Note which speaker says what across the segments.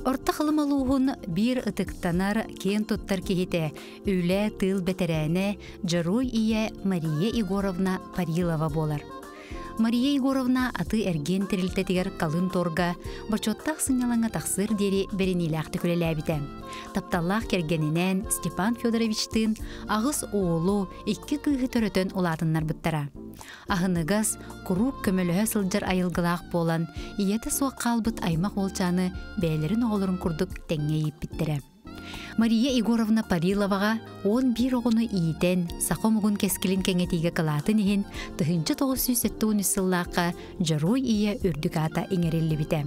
Speaker 1: Орто Халыма улууһун биир ытыктанар, киэн туттар киһитэ, үлэ, тыыл бэтэрээнэ, Дьоруой ийэ Мария Егоровна Парилова буолар. Мария Егоровна атыы-эргиэн тэрилтэтигэр Калын торга бочуоттаах сынньалаҥҥа тахсыар диэри бэриниилээхтик үлэлээбитэ. Тапталлаах кэргэнинээн Степан Федоровичтыын аҕыс уолу, икки кыыһы төрөтөн улаатыннарбыттара. Аһыныгас, куруук көмөлөһө сылдьар айылгылаах буолан, ийэтэ суох хаалбыт аймах уолчааны бэйэлэрин оҕолорун курдук тэҥҥэ ииппиттэрэ. Мария Егоровна Париловаҕа 11 оҕону иитэн, саха омугун кэскилин кэҥэтиигэ кылаатын иһин 1973 сыллаахха Дьоруой ийэ үрдүк аата иҥэриллибитэ.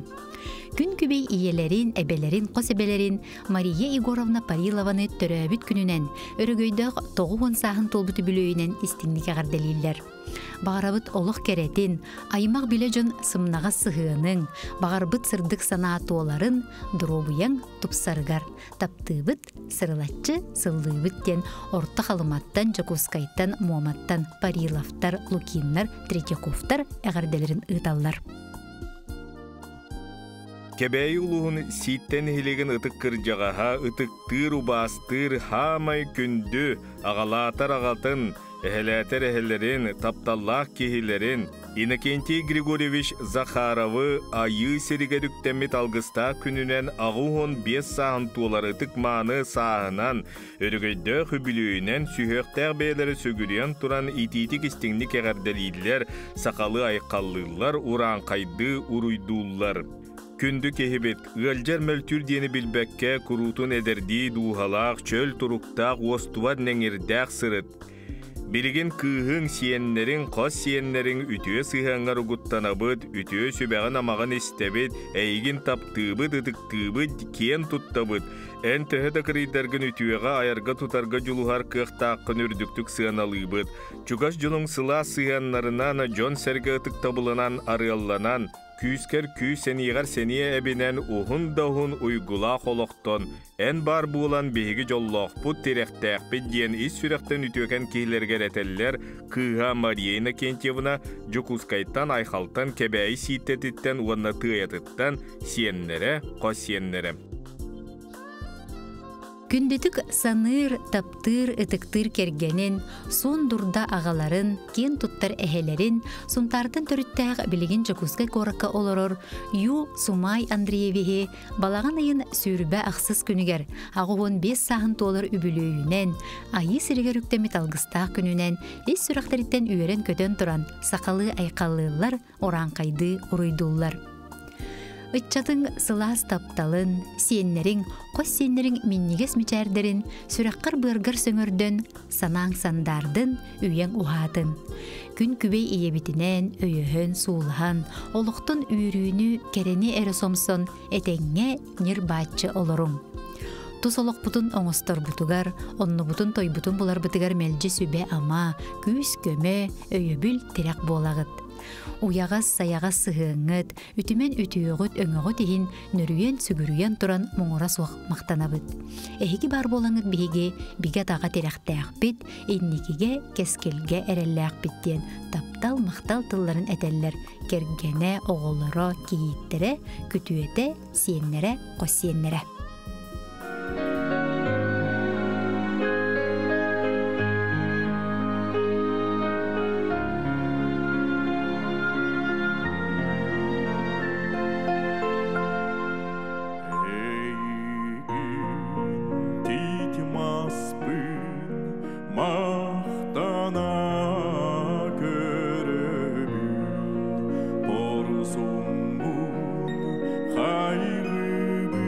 Speaker 1: Күн күбэй ийэлэрин, эбэлэрин, хос эбэлэрин Мария Егоровна Парилованы төрөөбүт күнүнэн, өрөгөйдөөх 90 сааһын туолбут үбүлүөйүнэн истиҥник эҕэрдэлииллэр. Баҕарабыт олох кэрэтин, аймах билэ дьон сымнаҕас сыһыаныҥ, баҕарбыт сырдык санаа туоларын, доруобуйаҥ тупсарыгар таптыыбыт, сырылаччы сыллыыбыт диэн Орто Халыматтан, Дьокуускайтан, Муоматтан Париловтар, Лукиннар, Третьяковтар эҕэрдэлэрин ыыталлар.
Speaker 2: Кэбээйи улууһун Сииттэн нэһилиэгин ытык кырдьаҕаһа, ытыктыыр, убаастыыр, хаамай күндү, аҕалаатар аҕатын, эһэлээтэр эһэлэрин, тапталлаах киһилэрин Иннокентий Григорьевич Захаровы Айыы сиригэр үктэммит алгыстаах күнүнэн 85 сааһын туолар ытык-мааны сааһынан, өрөгөйдөөх үбүлүөйүнэн сүһүөхтээх бэйэлэрэ сүгүрүйэн туран итиитик-истиҥник эҕэрдэлииллэр, сахалыы айхаллыыллар, урааҥхайдыы уруйдууллар. Күндү киһибит, ыалдьар мөлтүүр диэни билбэккэ, куруутун эдэрдии дууһалаах, чөл туруктаах, уостубат нэҥирдээх сырыт. Билигин кыыһыҥ, сиэннэриҥ, хос сиэннэриҥ үтүө сыһыаҥҥар угуттанабыт, үтүө сүбэҕин-амаҕын истэбит, эйигин таптыыбыт, ытыктыыбыт, киэн туттабыт. Эн төһө да кырыйдаргын үтүөҕэ айарга-тутарга дьулуһар кыахтааххын үрдүктүк сыаналыыбыт. Чугас дьонуҥ сылаас сыһыаннарынан, дьон-сэргэ ытыктабылынан арыалланан, Күүскэр күүс сэниэҕэр сэниэ эбинэн уһун да уһун уйгулаах олохтон эн баар буолан биһиги дьоллоохпут, тирэхтээхпит диэн ис сүрэхтэн үтүөкэн киһилэригэр этэллэр кыыһа Мария Иннокентьевна Дьокуускайтан, Айхалтан, Кэбээйи Сииттэтиттэн уонна Тыайатыттан сиэннэрэ, хос сиэннэрэ.
Speaker 1: Күндүтүк саныыр, таптыыр, ытыктыыр кэргэнин, суон дурда аҕаларын, киэн туттар эһэлэрин, Сунтаартан төрүттээх билигин Дьокуускай куоракка олорор Ю Сумай Андреевиһи балаҕан ыйын сүүрбэ ахсыс күнүгэр 85 сааһын туолар үбүлүөйүнэн, Айыы сиригэр үктэммит алгыстаах күнүнэн ис сүрэхтэриттэн үөрэн-көтөн туран сахалыы айхаллыыллар, урааҥхайдыы уруйдууллар. Ыччатыҥ сылаас тапталын, сиэннэриҥ, хос сиэннэриҥ минньигэс мичээрдэрин сүрэххэр-быаргар сөҥөрдөн, санааҥ сандаардын, үйэҥ уһаатын. Күн күбэй ийэбитинэн өйөһөн, суулаһан, олохтон үөрүүнү, кэрэни эрэ сомсон, этэҥҥэ ньир-бааччы олоруҥ. Тус олохпутун оҥосторбутугар, оннубутун-тойбутун буларбытыгар мэлдьи сүбэ-ама, күүс-көмө, өйөбүл, тирэх буолаҕыт. Уйаҕас, сайаҕас сыһыаҥҥыт, үтүмэн үтүөҕүт, өҥөҕүт иһин нөрүйэн, сүгүрүйэн туран муҥура суох махтанабыт. Эһиги баар буолаҥҥыт биһиги бигэ-таҕа тирэхтээхпит, инникигэ, кэскилгэ эрэллээхпит диэн таптал, махтал тылларын этэллэр кэргэнэ, оҕолоро, кийииттэрэ, күтүөтэ, сиэннэрэ, хос сиэннэрэ.
Speaker 2: Махтана көрөбүн порсуммун хайгыбын.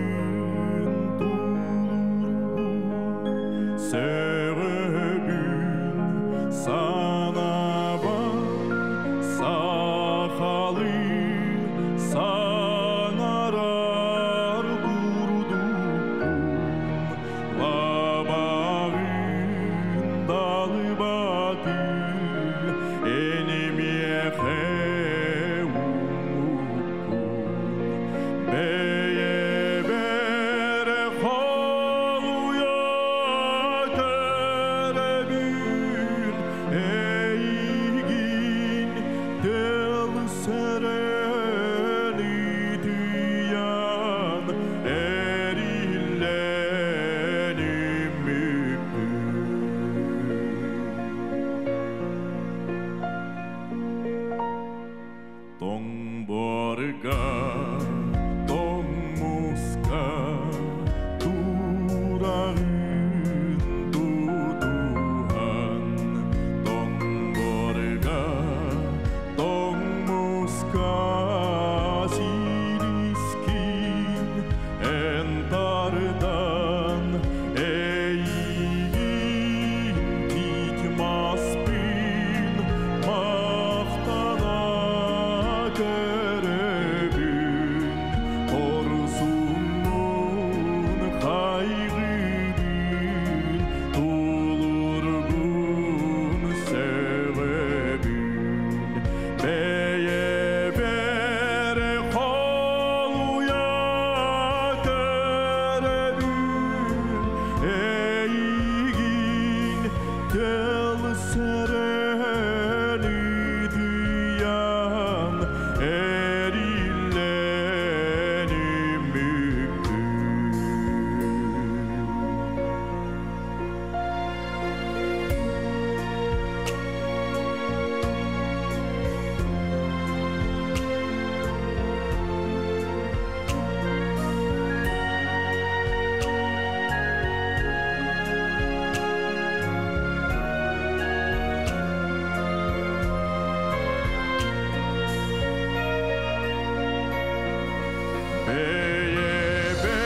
Speaker 2: Бэйэбэр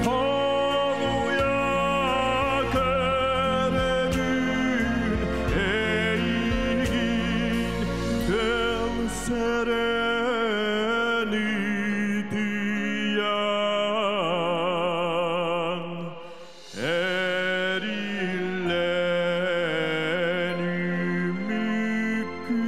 Speaker 2: холуйа көрөбүн эйигин тыл сэрэн итийэн эриллэн үмүккүн.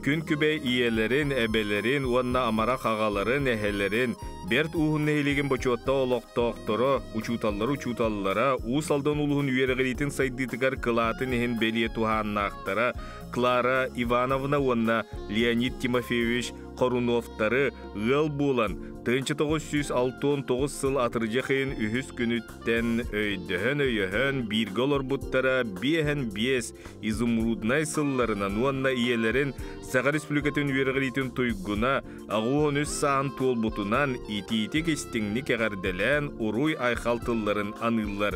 Speaker 2: Күн күбэй ийэлэрин, эбэлэрин уонна амарах аҕаларын, эһэлэрин, Бэрт Ууһун нэһилиэгин бочуотта олохтоохторо, учууталлар учууталлара, Уус Алдан улууһун үөрэҕириитин сайдыытыгар кылаатын иһин бэлиэ туһааннаахтара Клара Ивановна уонна Леонид Тимофеевич Хоруновтары ыал буолан 1969 сыл атырдьах ыйын үһүс күнүттэн өйдөһөн-өйөһөн бииргэ олорбуттара биэһэн биэс изумруднай сылларынан уонна ийэлэрин Саха Республикатын үөрэҕириитин туйгуна 83 сааһын туолбутунан итиитик истиҥник эҕэрдэлээн уруй-айхал тылларын аныыллар.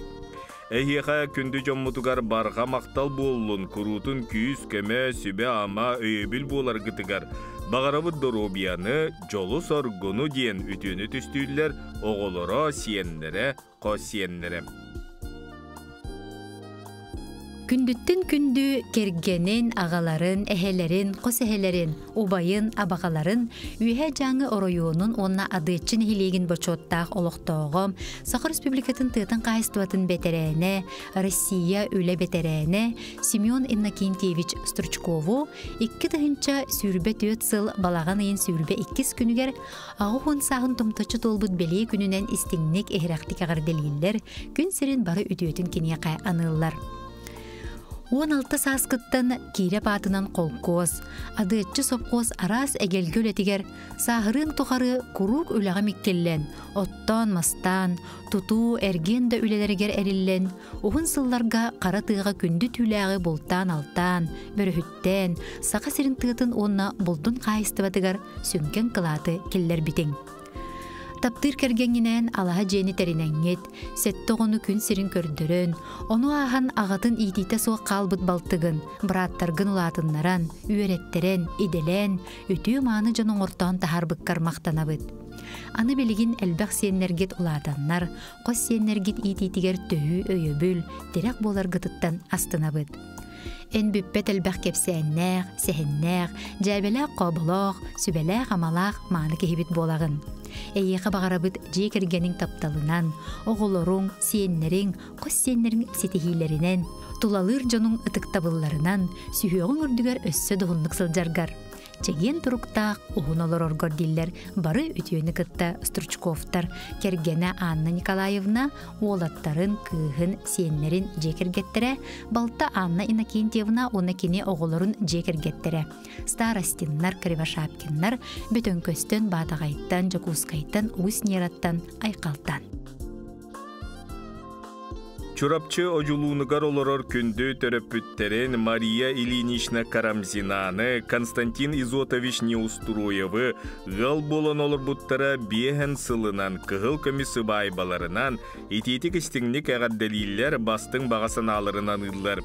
Speaker 2: Эһиэхэ күндү дьоммутугар барҕа махтал буоллун, куруутун күүс-көмө, сүбэ-ама, өйөбүл буоларгытыгар баҕарабыт доруобуйаны, дьолу-соргуну диэн үтүөнү түстүүллэр оҕолоро, сиэннэрэ, хос сиэннэрэ.
Speaker 1: Күндүттэн күндү кэргэнин, аҕаларын, эһэлэрин, хос эһэлэрин, убайын, абаҕаларын Үөһээ Дьааҥы оройуонун уонна Адыаччы нэһилиэгин бочуоттаах олохтооҕо, Саха Республикатын тыатын хаһаайыстыбатын бэтэрээнэ, Россия үлэ бэтэрээнэ Семен Иннокентьевич Стручкову 2024 сыл балаҕан ыйын 22 күнүгэр 80 сааһын томточчу туолбут бэлиэ күнүнэн истиҥник иһирэхтик эҕэрдэлииллэр, күн сирин бары үтүөтүн киниэхэ аныыллар. 16 сааскыттан Киирэп аатынан холкуос, Адыаччы сопхуос араас эгэлгэ үлэтигэр сааһырыаҥ тухары куруук үлэҕэ миккиллэн, оттоон-мастаан, тутуу, эргиэн да үлэлэригэр эриллэн, уһун сылларга хара тыаҕа күндү түүлээҕи бултаан-алтаан, бөрөһүттээн, Саха сирин тыатын уонна булдун хаһаайыстыбатыгар сүҥкэн кылааты киллэрбитиҥ. Таптыыр кэргэҥҥинээн алаһа дьиэни тэринэҥҥит, сэттэ оҕону күн сирин көрдөрөн, ону ааһан аҕатын иитиитэ суох хаалбыт балтыгын, бырааттаргын улаатыннаран, үөрэттэрэн, идэлээн, үтүө-мааны дьон оҥортоон таһаарбыккар махтанабыт. Аны билигин элбэх сиэннэргит улаатаннар, хос сиэннэргит иитиитигэр төһүү өйөбүл, тирэх буоларгытыттан астынабыт. Эн бүппэт элбэх кэпсээннээх, сэһэннээх, дьээбэлээх-хооболоох, сүбэлээх-амалаах мааны киһибит буолаҕын. Эйиэхэ баҕарабыт дьиэ кэргэниҥ тапталынан, оҕолоруҥ, сиэннэриҥ, хос сиэннэриҥ ситиһиилэринэн, тулалыыр дьонуҥ ытыктабылларынан сүһүөҕүҥ үрдүгэр өссө дуһуннук сылдьаргар. Чэгиэн туруктаах уһун олороргор дииллэр бары үтүөнү кытта Стручковтар кэргэнэ Анна Николаевна уолаттарын, кыыһын, сиэннэрин дьиэ кэргэттэрэ, балта Анна Иннокентьевна уонна кини оҕолорун дьиэ кэргэттэрэ, Старостиннар, Кривошапкиннар Бөтөҥкөстөн, Баатаҕайтан, Дьокуускайтан, Уус Нераттан, Айхалтан.
Speaker 2: Чурапчы одьулуунугар олорор күндү төрөппүттэрин Мария Ильинична Карамзинаны, Константин Изотович Неустроевы ыал буолан олорбуттара биэһэн сылынан кыһыл көмүс сыбаайбаларынан итиитик истиҥник эҕэрдэлииллэр, бастыҥ баҕа санааларын аныыллар.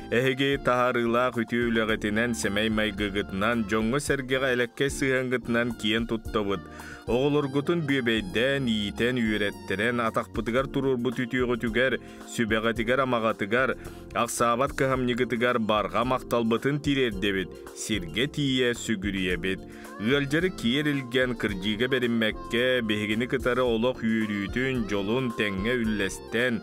Speaker 2: Эһиги таһаарыылаах үтүө үлэҕитинэн, сэмэй майгыгытынан, дьоҥҥо-сэргэҕэ элэккэй сыһыаҥҥытынан киэн туттабыт. Оҕолоргутун бүөбэйдээн, иитэн, үөрэттэрэн, атахпытыгар туруорбут үтүөҕүтүгэр, сүбэҕитигэр-амаҕатыгар, ахсаабат кыһамньыгытыгар барҕа махталбытын тириэрдэбит, сиргэ тиийэ сүгүрүйэбит. Ыалдьары киэр илгэн, кырдьыыга бэриммэккэ, биһигини кытары олох үөрүүтүн, дьолун тэҥҥэ үллэстэн,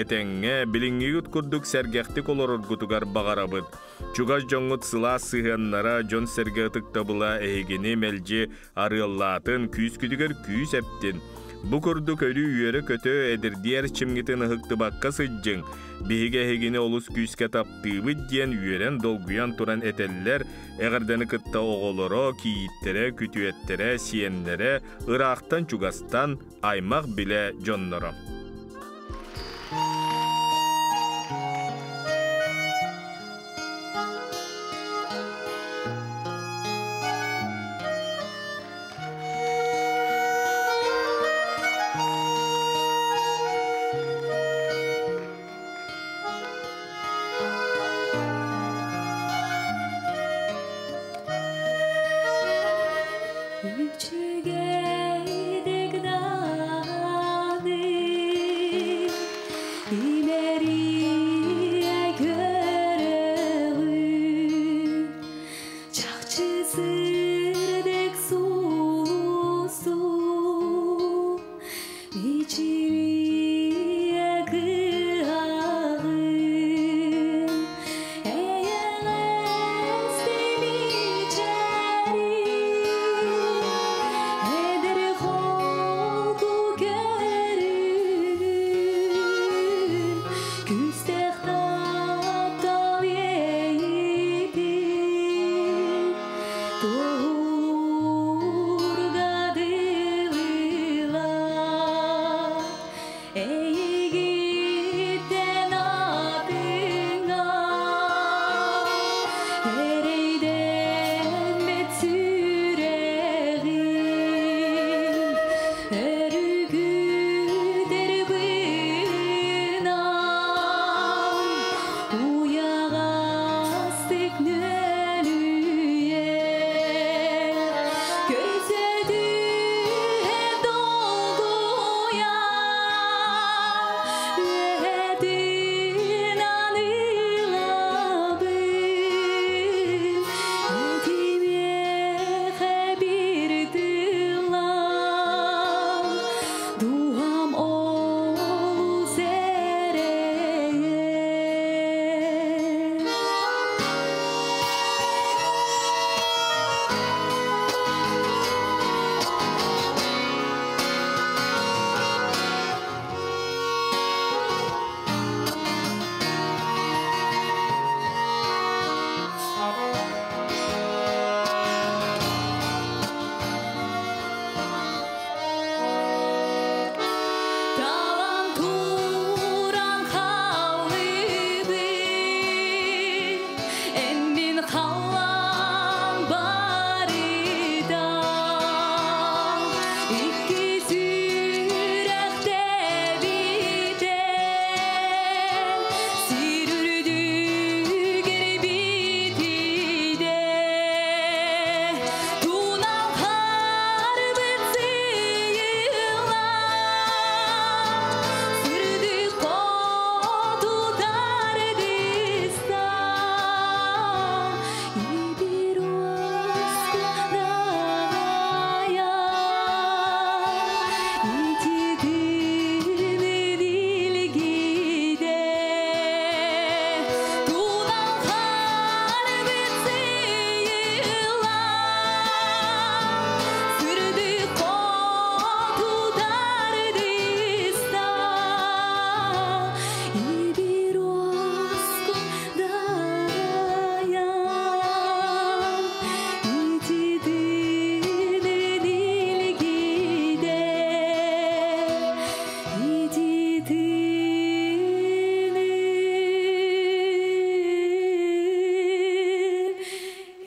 Speaker 2: этэҥҥэ, билиҥҥигит курдук сэргэхтик олороргутугар баҕарабыт. Чугас дьоҥҥут сылаас сыһыаннара, дьон-сэргэ ытыктабыла эһигини мэлдьи арыаллаатын, күүскүтүгэр күүс эптин. Бу курдук өрүү үөрэ-көтө эдэрдии эрчимҥитин ыһыктыбакка сылдьыҥ. Биһиги эһигини олус күүскэ таптыыбыт диэн үөрэн-долгуйан туран этэллэр, эҕэрдэни кытта оҕолоро, кийииттэрэ, күтүөттэрэ, сиэннэрэ, ыраахтан-чугастан аймах-билэ дьонноро.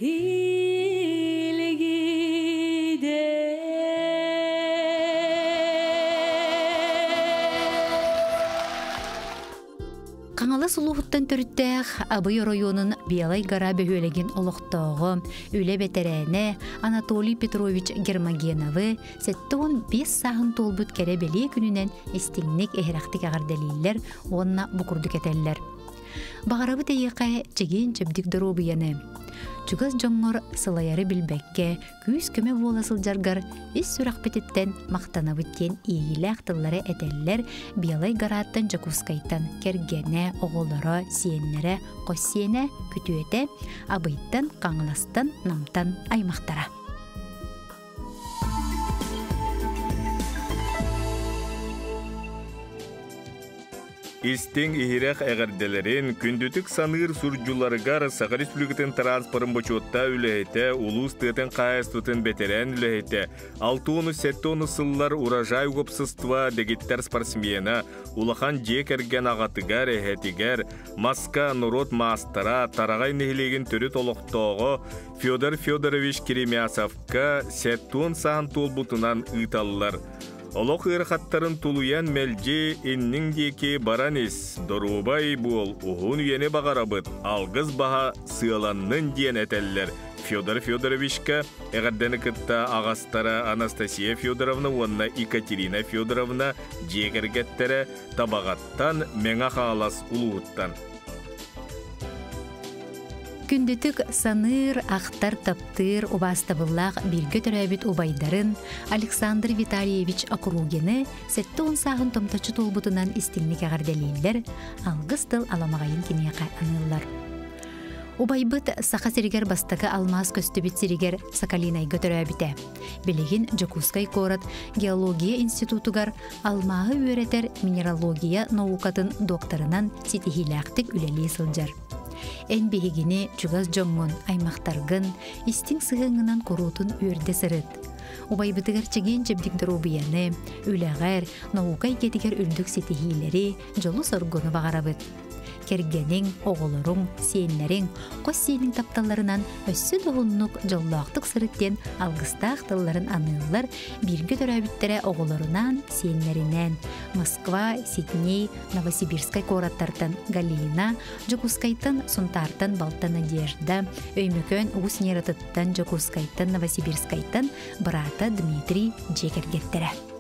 Speaker 1: Хаҥалас улууһуттан төрүттээх Абый оройуонун Белай гора бөһүөлэгин олохтооҕо, үлэ бэтэрээнэ Анатолий Петрович Гермогеновы 75 сааһын туолбут кэрэ бэлиэ күнүнэн истиҥник эһирэхтик эҕэрдэлииллэр уонна бу курдук этэллэр. Баҕарабыт эйиэхэ чэгиэн-чэбдик доруобуйаны, чугас дьоҥҥор сылайары билбэккэ күүс-көмө буола сылдьаргар ис сүрэхпититтэн махтанабыт диэн иэйиилээх тыллары этэллэр Белай Гораттан Дьокуускайтан кэргэнэ, оҕолоро, сиэннэрэ, хос сиэнэ, күтүөтэ, Абыйтан, Хаҥаластан, Намтан аймахтара.
Speaker 2: Истиҥ иһирэх эҕэрдэлэрин күндүтүк саныыр сурдьуларыгар Саха Республикатын транспорын бочуоттаах үлэһитэ, улуус тыатын хаһаайыстыбатын бэтэрээн үлэһитэ, 67 сыллар урожай уопсаство дэгиттэр спортсмена, улахан дьиэ кэргэн аҕатыгар, эһэтигэр, маска норуот маастара, Тараҕай нэһилиэгин төрүт олохтооҕо Федор Федорович Керемясовка 70 саһан туолбутунан ыыталлар. Олох ыарахаттарын тулуйан мэлдьи инниҥ диэки баран ис, доруобай буол, уһун үйэни баҕарабыт, алгыс баһа сыаланнын диэн этэллэр. Федор Федоровичка эҕэрдэни кытта аҕастара Анастасия Федоровна уонна Екатерина Федоровна дьиэ кэргэттэрэ Табаҕаттан, Мэҥэ Хаҥалас улууһуттан.
Speaker 1: Күндүтүк саныыр, ахтар, таптыыр, убаастабыллаах бииргэ төрөөбүт убайдарын Александр Витальевич Округины 70 сааһын томточчу туолбутунан истиҥник эҕэрдэлииллэр, алгыс тыл аламаҕайын киниэхэ аныыллар. Убайбыт Саха сиригэр бастакы алмаас көстүбүт сиригэр Сахалинайга төрөөбүтэ. Билигин Дьокуускай куорат геология институтугар алмааһы үөрэтэр минералогия наукатын докторынан ситиһиилээхтик үлэлии сылдьар. Эн биһигини чугас дьоҥҥун, аймахтаргын истиҥ сыһыаҥҥынан куруутун үөрдэ сырыт. Убайбытыгар чэгиэн-чэбдик доруобуйаны, үлэҕэр, наука эйгэтигэр үрдүк ситиһиилэри, дьолу-соргуну баҕарабыт. Кэргэниҥ, оҕолоруҥ, сиэннэриҥ, хос сиэниҥ тапталларынан өссө да уһуннук, дьоллоохтук сырыт диэн алгыстаах тылларын аныыллар бииргэ төрөөбүттэрэ оҕолорунаан, сиэннэринээн Москва, Сидней, Новосибирскай куораттартан Галина, Дьокуускайтан Сунтаартан балта Надежда, Өймөкөөн Уус Нератыттан, Дьокуускайтан Новосибирскайтан быраата Дмитрий дьиэ кэргэттэрэ.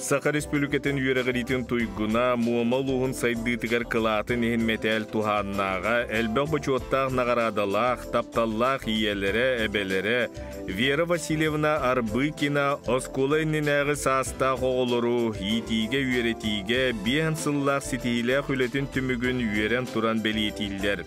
Speaker 2: Саха Республикатын үөрэҕириитин туйгуна, Муома улууһун сайдыытыгар кылаатын иһин мэтээл туһааннааҕа, элбэх бочуоттаах наҕараадалаах, тапталлаах ийэлэрэ, эбэлэрэ Вера Васильевна Арбыкина оскуола иннинээҕи саастаах оҕолору иитиигэ-үөрэтиигэ биэһэн сыллаах ситиһиилээх үлэтин түмүгүн үөрэн туран бэлиэтииллэр.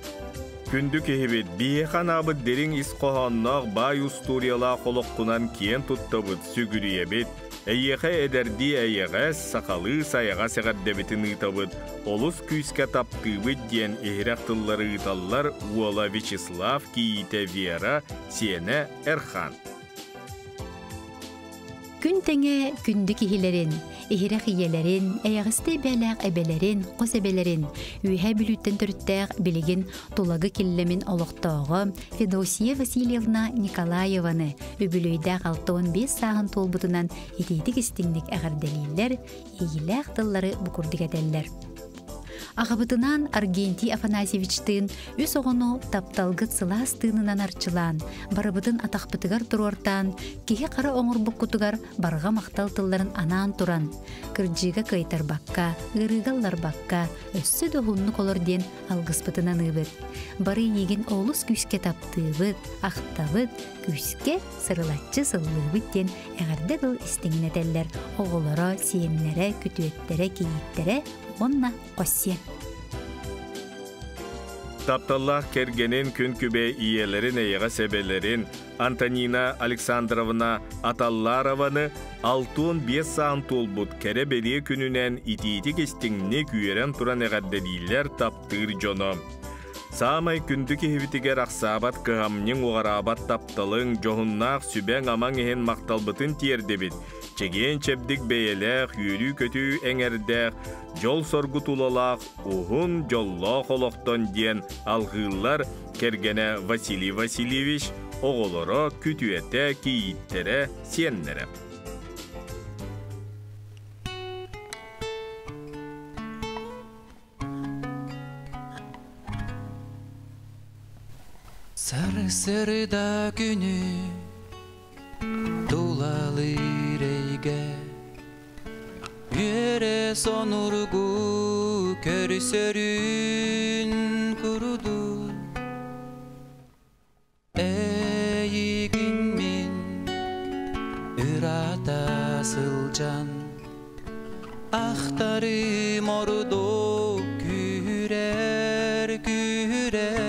Speaker 2: Күндү киһибит, биһиэхэ анаабыт дириҥ ис хоһоонноох баай устуоруйалаах олоххунан киэн туттабыт, сүгүрүйэбит. Эйиэхэ эдэрдии эйэҕэс, сахалыы сайаҕас эҕэрдэбитин ыытабыт, олус күүскэ таптыыбыт диэн иһирэх тыллары ыыталлар уола Вячеслав, кийиитэ Вера, сиэнэ Эрхан.
Speaker 1: Күн тэҥэ күндү киһилэрин, иһирэх ийэлэрин, эйэҕэстэй бээлээх эбэлэрин, хос эбэлэрин, Үөһээ Бүлүүттэн төрүттээх билигин Тулагы Киллэмин олохтооҕо Федосия Васильевна Николаеваны үбүлүөйдээх 65 сааһын туолбутунан итиитик истиҥник эҕэрдэлииллэр, иилээх тыллары бу курдук этэллэр. Аҕабытынаан Аргентий Афанасьевичтыын үс оҕону тапталгыт сылаас тыынынан арчылаан, барыбытын атахпытыгар туруортаан, киһи хара оҥорбуккутугар барҕа махтал тылларын анаан туран, кырдьыыга кыайтарбакка, ыарыыга ылларбакка, өссө да уһуннук олор диэн алгыспытын аныыбыт. Бары эйигин олус күүскэ таптыыбыт, ахтабыт, күүскэ сырылаччы сыллыыбыт диэн эҕэрдэ тыл истиҥин этэллэр оҕолоро, сиэннэрэ, күтүөттэрэ, кийииттэрэ уонна хос сиэн.
Speaker 2: Тапталлаах кэргэнин күн күбэй ийэлэрин эйэҕэс эбэлэрин Антонина Александровна Аталларованы 65 саан туолбут кэрэ бэлиэ күнүнэн итиитик истиҥник үөрэн туран эҕэрдэлииллэр таптыыр дьоно. Саамай күндү киһибитигэр ахсаабат кыһамньыҥ, уҕараабат тапталыҥ, дьоһуннаах сүбэҥ-амаҥ иһин махталбытын тиэрдэбит. Чэгиэн-чэбдик бэйэлээх, үөрүү-көтүү эҥэрдээх, дьол-соргу тулалаах, уһун дьоллоох олохтон диэн алҕыыллар кэргэнэ Василий Васильевич, оҕолоро, күтүөтэ, кийииттэрэ, сиэннэрэ.
Speaker 3: Сарсырда күнү тулалыыр эйгэ Үөрэ сонургу көрсөрүн курдук Эйигин мин ыраата сылдьан Ахтарым ордук күүрэр күүрэр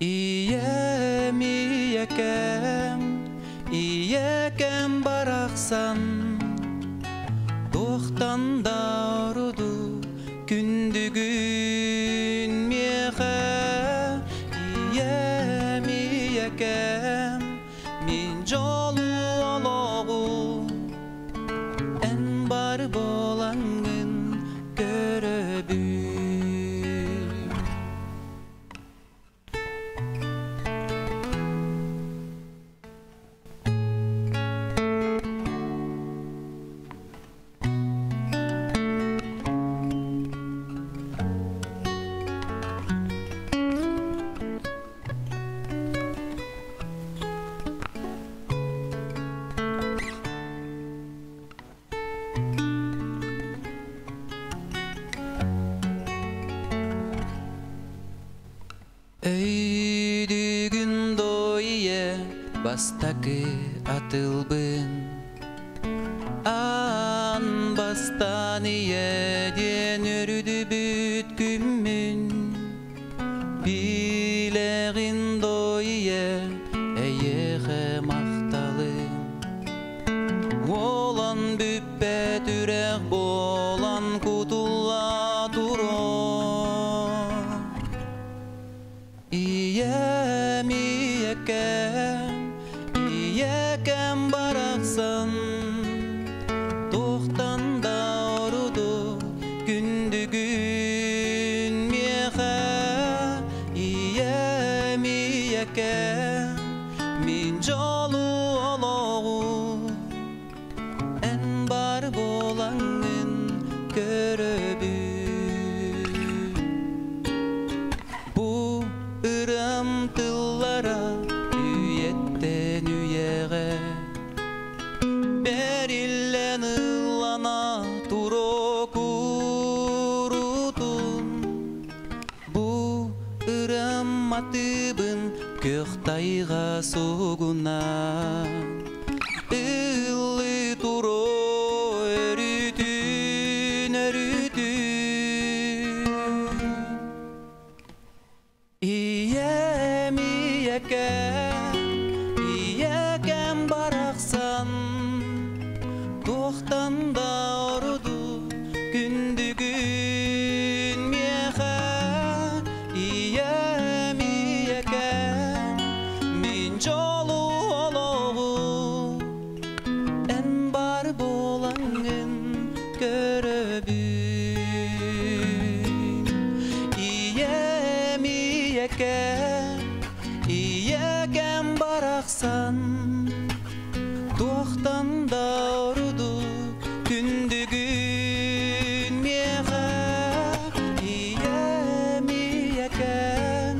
Speaker 3: Ийэм ийэкэм ийэкэм барахсан Туохтан да ордук күндүгүн миэхэ Ийэм ийэкэм мин дьолу олоҕу Эн бар буолаҥҥын көрөбүн. Өйдүгүн дойе бастакы атылбын Аан бастаан ийэ диэн өрүдүбүт күммүн Билэҕин дойе эйиэхэ махталым Уолан бүппэт үрэх буолан кутулла турар Ийэм ийэкэм, ийэкэм барахсан Туохтан да ордук күндүгүн миэхэ Ийэм ийэкэм, мин дьолу олоҕу Эн бар буолаҥҥын. Көх тайга сугунан Ыллы туро өрүтүн өрүтүн Ийэм ийэкэм, ийэкэм барахсан Туохтан да ордук күндүгүн миэхэ. Ийэм ийэкэм, мин дьолу олоҕу Эн бар буолаҥҥын көрөбүн. Ийэм ийэкэм, ийэкэм барахсан Туохтан да ордук күндүгүн миэхэ. Ийэм ийэкэм,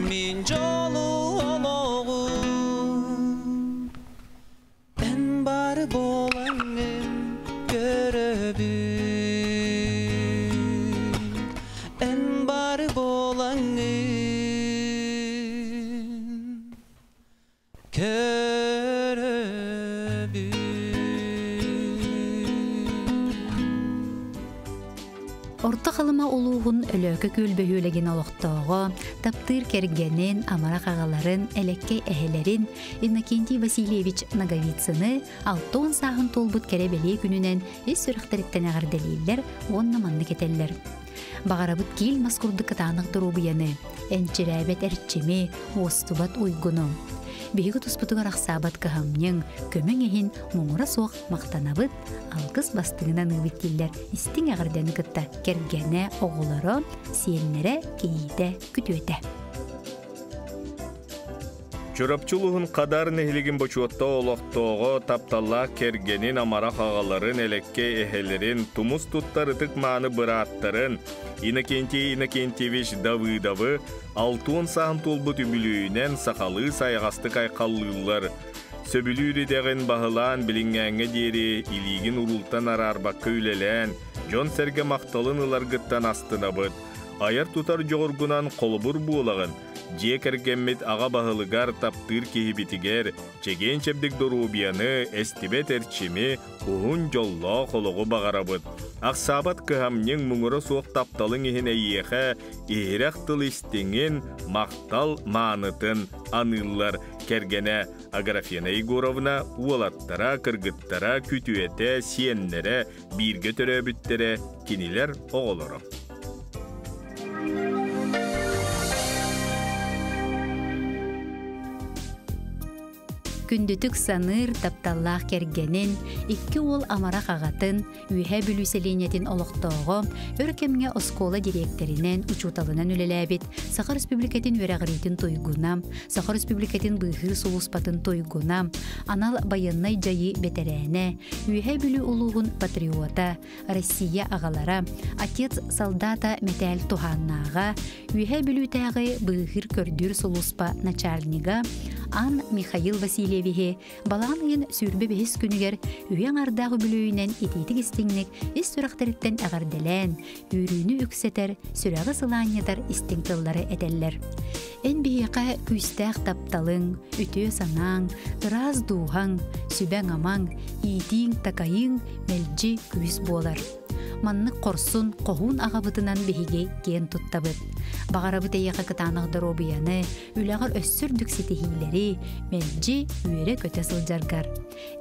Speaker 3: мин дьолу олоҕу Эн бар буолаҥҥын көрөбүн. Эн бар буолаҥҥын көрөбүн.
Speaker 1: Орто Халыма улууһун Өлөөкө Күөл бөһүөлэгин олохтооҕо, таптыыр кэргэнин, амарах аҕаларын, элэккэй эһэлэрин Иннокентий Васильевич Ноговицыны 60 сааһын туолбут кэрэ бэлиэ күнүнэн ис сүрэхтэриттэн эҕэрдэлииллэр уонна маннык этэллэр. Баҕарабыт киил мас курдук кытаанах доруобуйаны, энчирээбэт эрчими, уостубат уйгуну. Биһиги туспутугар ахсаабат кыһамньыҥ, көмөҥ иһин муҥура суох махтанабыт, алгыс бастыҥынан ыыбыт дииллэр истиҥ эҕэрдэни кытта кэргэнэ, оҕолоро, сиэннэрэ, кийиитэ, күтүөтэ.
Speaker 2: Чурапчы улууһун Хадар нэһилигин бочуотта олохтооҕо, тапталлаах кэргэнин, амарах аҕаларын, элэккэй эһэлэрин, тумус туттар ытык-мааны бырааттарын Иннокентий Иннокентьевич Давыдовы 60 сааһын туолбут үбүлүөйүнэн сахалыы сайаҕастык айхаллыыллар. Сөбүлүүр идэҕин баһылаан билиҥҥээҥҥэ диэри илиигин уруултан араарбакка үлэлээн, дьон-сэргэ махталын ыларгыттан астынабыт. Айар-тутар дьоҕургунан холобур буолаҕын. Дьиэ кэргэммит аҕа баһылыгар, таптыыр киһибитигэр чэгиэн-чэбдик доруобуйаны, эстибэт эрчими, уһун дьоллоох олоҕу баҕарабыт. Ахсаабат кыһамньыҥ муҥура суох тапталыҥ иһин эйиэхэ иһирэх тыл истиҥин, махтал маанытын аныыллар. Кэргэнэ Аграфена Егоровна уолаттара, кыргыттара, күтүөтэ, сиэннэрэ, бииргэ төрөөбүттэрэ, кинилэр оҕолоро.
Speaker 1: Күндүтүк саныыр тапталлаах кэргэнин, икки уол амарах аҕатын, Үөһээ Бүлүү сэлиэнньэтин олохтооҕо, өр кэмҥэ оскуола дириэктэринэн, учууталынан үлэлээбит Саха Республикатын үөрэҕириитин туйгуна, Саха Республикатын быыһыыр сулууспатын туйгуна, анал байыаннай дьайыы бэтэрээнэ, Үөһээ Бүлүү улууһун патриота, Россия аҕалара, Отец солдата мэтээл туһааннааҕа, Үөһээ Бүлүүтээҕи быыһыыр-көрдүүр сулууспа начальнига Ан Михаил Васильевиһи балаҕан ыйын 25 күнүгэр үйэ аҥардаах үбүлүөйүнэн итиитик-истиҥник ис сүрэхтэриттэн эҕэрдэлээн, үөрүүнү үксэтэр, сүрэҕи сылаанньытар истиҥ тыллары этэллэр. Эн биһиэхэ күүстээх тапталыҥ, үтүө санааҥ, ыраас дууһаҥ, сүбэҥ-амаҥ, иитииҥ-такайыыҥ мэлдьи күүс буолар. Маннык хорсун, хоһуун аҕабытынан биһиги киэн туттабыт. Баҕарабыт эйиэхэ кытаанах доруобуйаны, үлэҕэр өссө үрдүк ситиһиилэри, мэлдьи үөрэ-көтө сылдьаргар.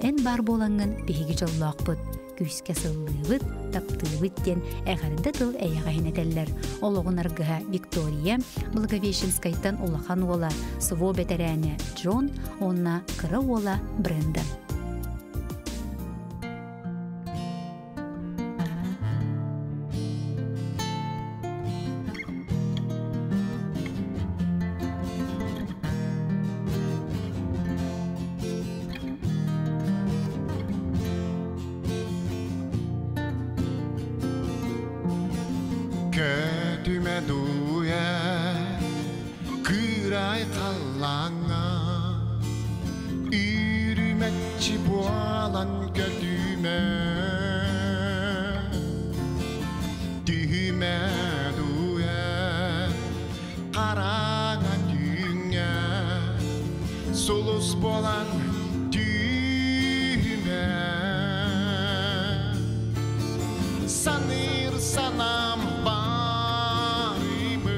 Speaker 1: Эн баар буолаҥҥын биһиги дьоллоохпут, күүскэ сыллыыбыт, таптыыбыт диэн эҕэрдэ тыл эйэҕэһин этэллэр. Олоҕун аргыһа Виктория, Благовещенскайтан улахан уола, СВО бэтэрээнэ Джон уонна кыра уола Бренда.
Speaker 4: Көтүмэ дуйа кыырай халлааҥҥа Үүрүмэччи буолан көтүмэ Түһүмэ дуйа хараҥа түүҥҥэ. Буолан түүмэ Саныыр санаам барыбы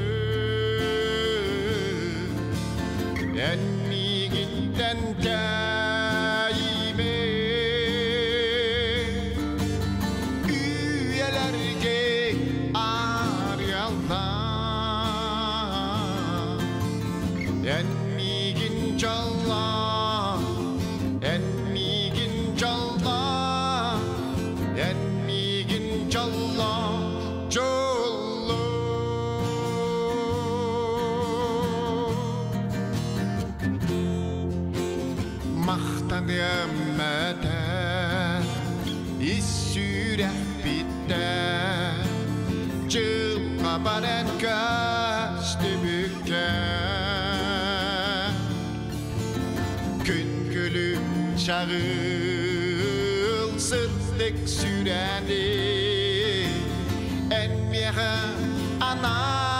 Speaker 4: Эн миигиттэн тэйимэ Үйэлэргэ арыаллаа Эн миигин дьоллоо Эн миигин дьоллоо Эн миигин дьоллоо Дьоллоо Махтаныам этэ Ис сүрэхпиттэн Дьылҕа баран көстүбүккэ Күн күлүм чаҕыл сырдык сүрэни Эн миэхэ анаабыккын.